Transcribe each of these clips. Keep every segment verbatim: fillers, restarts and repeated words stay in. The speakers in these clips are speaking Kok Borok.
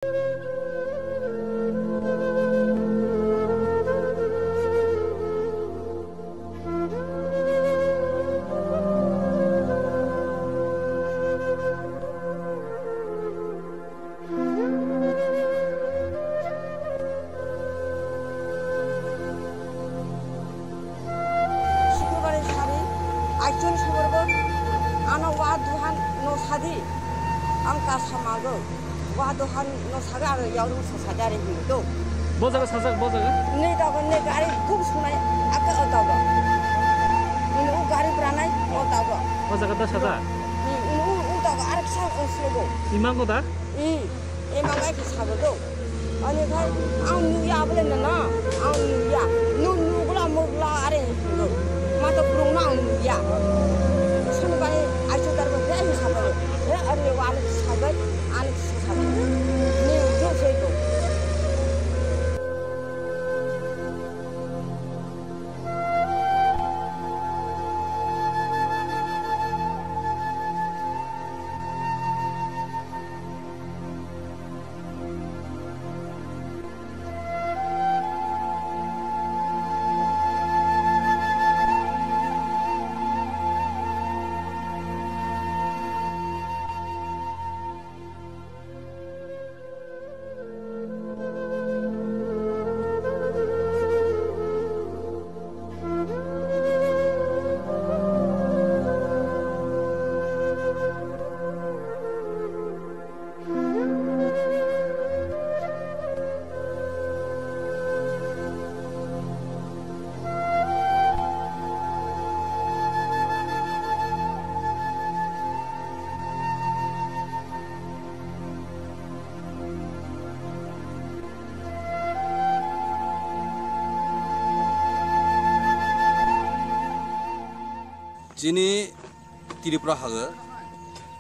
Shukrubani sari, aichun sukurbo, ano wa duhan no sadi, ang kasa mago, wa duhan no saga aro yaurung sa sadi are hindu do. Bo jaga sajak, bo jaga? Ne dago, ne gari gum sunai, aka o dago. Ini u gari branai, o dago. Bo jaga da sajak? Hmm, ini u, u dago, arak sa o sugo. Imango da? Hmm. Ema ngai khe sabo do. Ani khai ang nuya bole na na, ang nuya. Nu nugla mugla are hindu. Mata kurung na ang nuya. Sunu bai aichu dar ba he ang sabo. He ani wa ani sabai, ani sabai. Ni jo sei do. Chini Tripura hago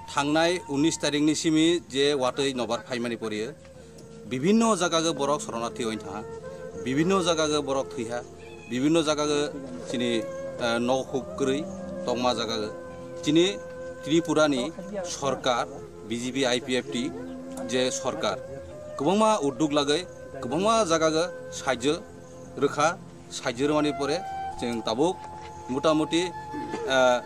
thangnai unis tarikni simi je watwi nobar phaimani poriyo, bibhinno jagago borok soronarthi oin thaha, bibhinno jagago borok thwiha, bibhinno jagago chini, eh, nok huk kwrwi tongma jagago. Chini Tripurani sorkar, B J P I P F T je sorkar, kwbangma udduk lagwi, kwbangma jagago sahajyo rwkha, sahajyo rwmani pore chwng tabuk motamuti, ah,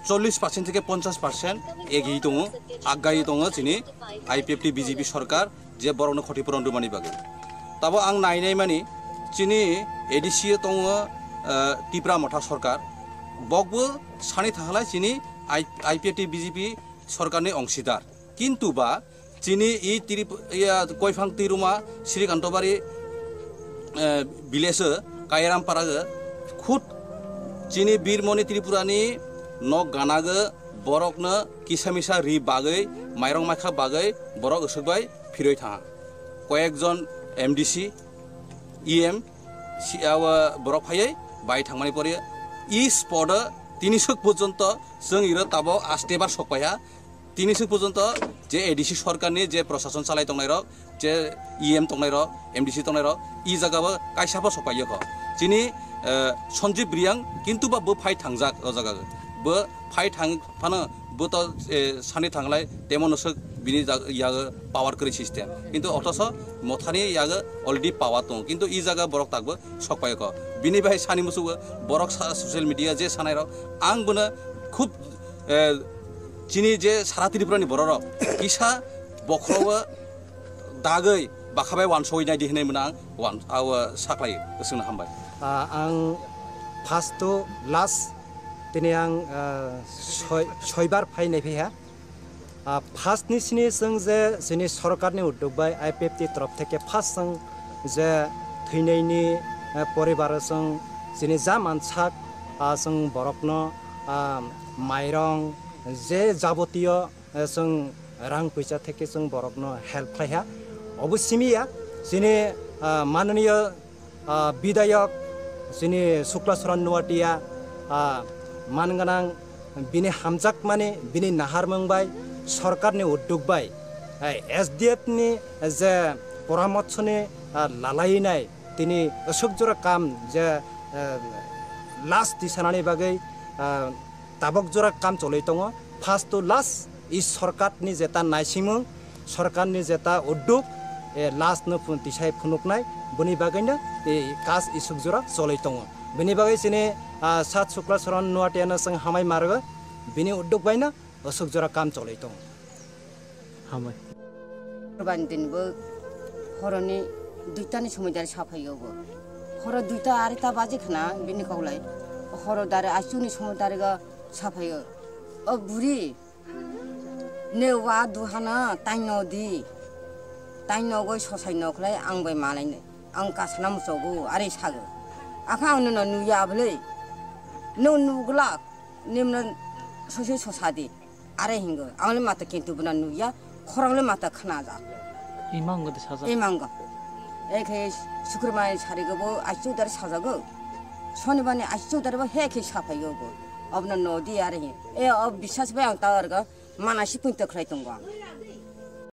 chollish percent theke ponchash percent egiyi tongo, aggayi tongo chini I P F T B J P sorkar je borokno khoti puron rwmani bagwi. Tabuk ang nainai mani chini A D C o tongo, ah, Tipra Motha sorkar, bokbo sani thanglai chini I-, I P F T B J P sorkarni ongsidar. Kintu ba chini i Trip-, iya, Koiphang Tiruma Srikantobari, eh, village o Kairam Para o khud chini Birmoni Tripurani nok ganago borokno kisa misa ri bagwi, mairok maikha bagwi borok aswk bai phirwi thaha. Koyekjon M D C, E M, si-, abo borok phaiwi bai thangmani pore i spot o tini swk porjonto chwng iro tabok aste bar sok paiha. Tini swk porjonto je A D C sorkarni je prosason chalai tongnairok, je E M tongnairok, M D C tongnairok, i jagao kaisa bo sok paiyakho. Chini, eh, Sanjib Reang kintu ba bo phai thangjak o jaga. Bo phai thang phano bo to, eh, sani thanglai temo no swk bini jag-, yago power kwrwi system. Kintu otoso Mothani yago already power tongo. Kintu i jaga borok takbo sok paiyakho. Bini bai sani musugo borok sa-, social media je sanairok ang bono khub, eh, chini je sara Tripurani bororok kisa bokhorogo dagwi bakhabai wansogwi naidi hinwi mwnang wan-, aw saklai swngno hambai. Ah, ang first to last tini ang, ah, soi, soibar phai naiphaiha. Ah, first ni sini chwng je chini sorkarni udduk bai I P F T torof theke first chwng je thwinaini, eh, poribaro chwng chini ja mansak, ah, chwng borokno, ah, mairong je jabotiyo, eh, chwng rang puisa theke chwng borokno help khlaiha. Obo simi ya, chini, ah, mananiyo, ah, bidayok, chini Sukla Soran Nuatia, ah, man gwnang bini hamjakmani, bini naharmung bai, sorkarni udduk bai, eh, S D F ni je poramorshoni, ah, lalai nai, tini aswk jora kam je, eh, last tisanani bagwi, ah, tabok jora kam cholwi tongo. First to last, i sorkarni jeta naisingmung, Sorkarni jeta udduk, e, last no phun-, tisai phunuknai, bini bagwino, e, kas isuk jora choloi tongo. Bini bagwi chini, ah, Sat Sukla Saran Nuatiano chwng hamai margo, bini udduk baino asuk jora kam choloi tongo. Hamai. Kurban din bo horoni duitani somoi dari saphaio bo. Horo duita arita baji khna bini koklai. Horo dari asuni somoi dari ga saphaio. O buri, ne wa duhana taino di. Taino goi sosai nokhlai ang bai malai ne. Ang kasana muchogo ari sago. Akha ang no nuya abole. No nugla. Nimno sosai sosadi. Are hingo, ang le mata kintu buna nuya, khorang le mata khna ja. Imango de saja. Imango. Ekhe sukrumai sarigo bo aichu dar sajago. Sonibani aichu dar bo he khe saphaigo bo. Obna nodi are hin. E ob bisas bai ang tawargo, mana si punta khlai tongo ang.